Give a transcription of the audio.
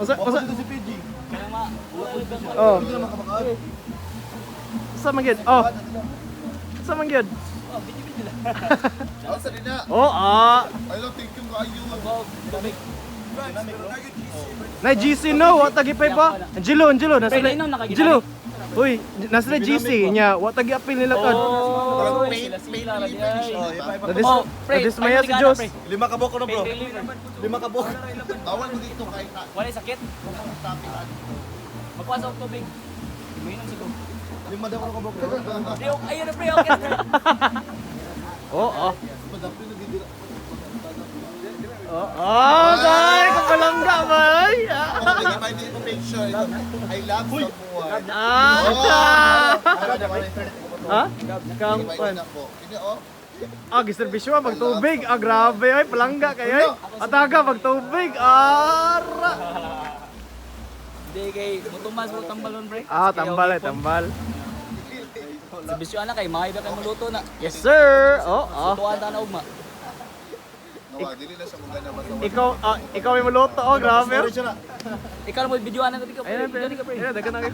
Usa usa Dito si PG. Kaya ma, Oh, Hindi naman kamakain. usa man gyud. Oh. Usa man gyud. Oh, video-video lang. Oh, sa na. Oh, ah. I love, thank you kayo. Oh, tubig. Na GC no, wa tagi pa ba? Angelo, Angelo, nasa Pre, nainom na ka, Angelo. Uy, nasa na GC niya, wa tagi apil nila kad. Oh, Pain, sila pain sila reliever ra siya, Oh, di ba? Nadis, Oh, pre, nadismaya si ay, Diyos. pre. Lima ka buok no, bro. Pain reliever. Lima ka buok. Bawal mo dito kahit na. Wala sakit. Topic ano. Magkuha sa tubig. Mainom siguro. Lima daw ka buok. Di, okay, ayun na pre, okay na, pre. Oh, oh. Madapin na gidira. Oh, oh, day, kapalangga bay. Ako nag hindi ko picture. Ito, I love someone. Ah. Ha? Kang Invite pan. na po. Ini oh. Ah, giserbisyo ah, magtubig. Ah, grabe ay, palangga kayo ay. Ataga magtubig. Ara. Hindi kay mutumas mo tambalon pre. Ah, tambal ay, tambal. Sa bisyo ana kay maayo ba kay muluto na. Yes, sir. Oh, oh. Lutuan ta na ugma. Nawa, dili na siya mo gana basta. Ikaw, ah, ikaw may muluto. Oh, grabe. Sorry siya na. Ikaw mo video ana ka di ka pre. Ayun, Video ni ka pre. ayun, daghan na kayo.